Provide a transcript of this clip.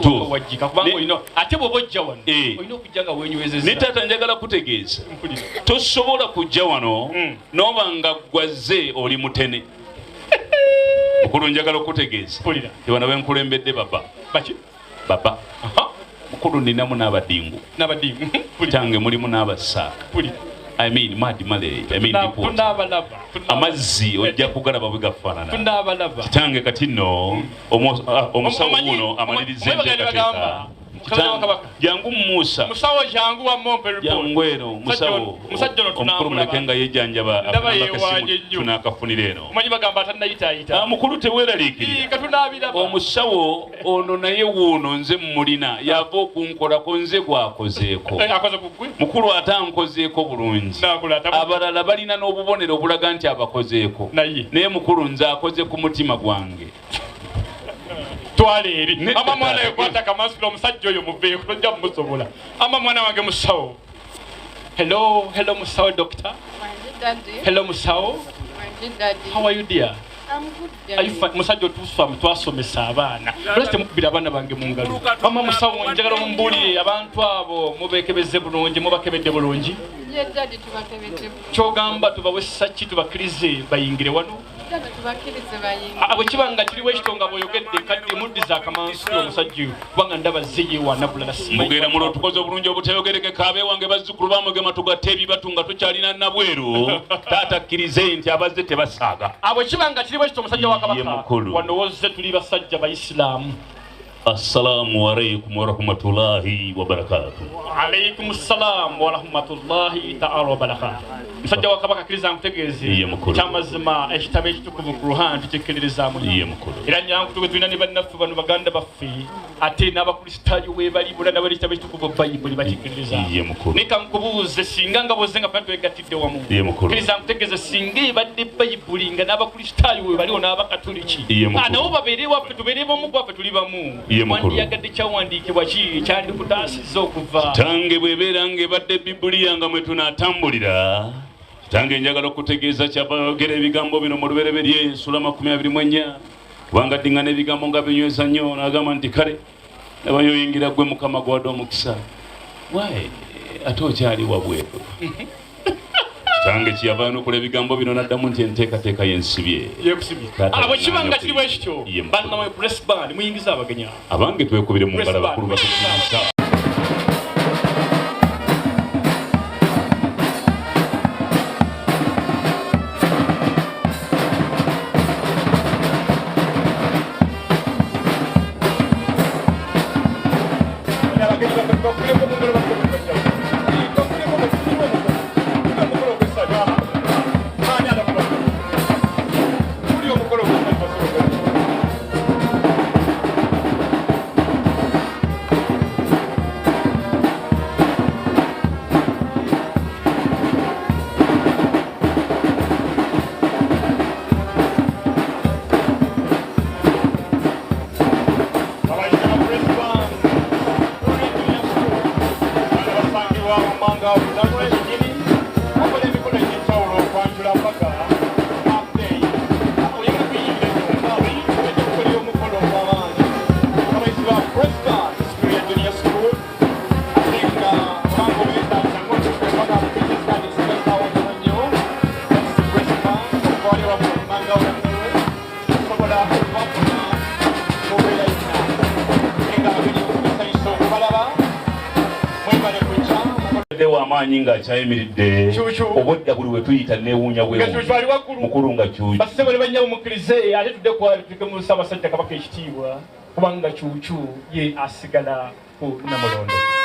Kituufu. Wajjika kubanga olina ate bw'oba ojja wano olina okujja nga weenywezezza. Ne taata njagala kutegeeza, tosobola kujja wano n'oba nga gwazze oli mutene. Mukulu njagala okutegeeza tebana benkulembedde baba. Baki? Baba. Mukulu ninamu n'abadingu. N'abadingu. Kitange mulimu n'abasaaka. I mean, mad malay. I mean, tunabalaba. Amazzi ojja kugalaba bwe gafaanana. Tunabalaba. Kitange kati nno omusawo wuno amaliriza enteekateeka. Jangu Musa. Musawo jangu wa Mompe report. Jangu eno musawo. Musajja ono omukulu muleke nga yejjanjaba tunaakafunira eno. Omanyi bagamba atannayitaayita. Mukulu teweeraliikirira. Katunaabiraba. Omusawo ono naye wuuno nze mmulina yava okunkolako nze gwakozeeko. Akoze ku ggwe. Mukulu ate ankozeeko bulungi. Abalala balina n'obubonero obulaga nti abakozeeko. Naye mukulu nze akoze ku mutima gwange. Twala eri. Ama mwana yekwata kamansula omusajja oyo muveeko tojja kumusobola. Ama mwana wange musawo. Hello, hello musawo doctor. Hello musawo. How are you dear? I'm good, Are you fine? Musajja otuswa twasomesa abaana. Lwaki temukubira abaana bange mu ngalo? Mama musawo njagala mumbuulire abantu abo mubeekebeze bulungi, mubakebedde bulungi. Ye daddy tubakebedde bulungi. Ky'ogamba tubawe ssaki tubakkirize bayingire wano? Daddy tubakkirize bayingire. Bwe kiba nga kiriwo ekito nga bw'oyogedde kadde muddiza akamansulo omusajja oyo kubanga ndaba zze yeewaana bulala simanyi. Mugenda mulo tukoze obulungi obuteyogerekeka abeewange bazzukulu bamugema tugatte ebibatu nga tukyalina nabweru. Taata akkirize nti abazze tebasaaga. Bwe kiba nga kiriwo ekito omusajja wa Kabaka wano wozze tuli basajja Bayisiraamu. Assalamu alaikum warahmatullahi wabarakatuh. Alaikum salam warahmatullahi ta'ala wabarakatuh. Musajja wa Kabaka kkiriza nkutegeeze kyamazima ekitabo ekitukuvu Quran tukikkiririzaamu nnyo. Era nnyangu tulina ne bannaffe bano baganda baffe ate n'abakristaayo we bali bonna nabo ekitabo ekitukuvu Bayibuli bakikkiririzaamu. Naye ka nkubuuze singa nga bw'ozze nga ffenna twegattidde wamu. Kkiriza nkutegeeze singa ebadde Bayibuli nga n'abakristaayo we baliwo n'abakatoliki. Nabo babeere waffe tubeere bamu gwaffe tuli bamu. Wandiyagadde kyawandiikibwa ki kyandikutaasizza okuva. Kitange bw'ebeera ng'ebadde Bibuliya nga mwe tunaatambulira. Kitange njagala okutegeeza kyava ayogera ebigambo bino mu Lubereberye ssula 24 kubanga ddingana ebigambo nga binyweza nnyo n'agamba nti kale nabayo oyingira ggwe Mukama gwadde omukisa. Wae ate okyali wabweru. Kitange kyeyava ayanukula ebigambo bino n'addamu nti enteekateeka y'ensibye. Yeekusibye. Bwe kiba nga kiri bwe kityo bannammwe press band muyingize abagenyi abo. Abange twekubire mu ngalo abakulu batukuumisa. Amaanyi ng'akyayimiridde obwedda buli we tuyita neewuunya bwewuunya mukulu nga Kyuchu. Bassebo ne bannyabo mukkirize ate tudde tuke mu Ssaabasajja Kabaka ekitiibwa kubanga Kyuchu ye asigala ku Nnamulondo.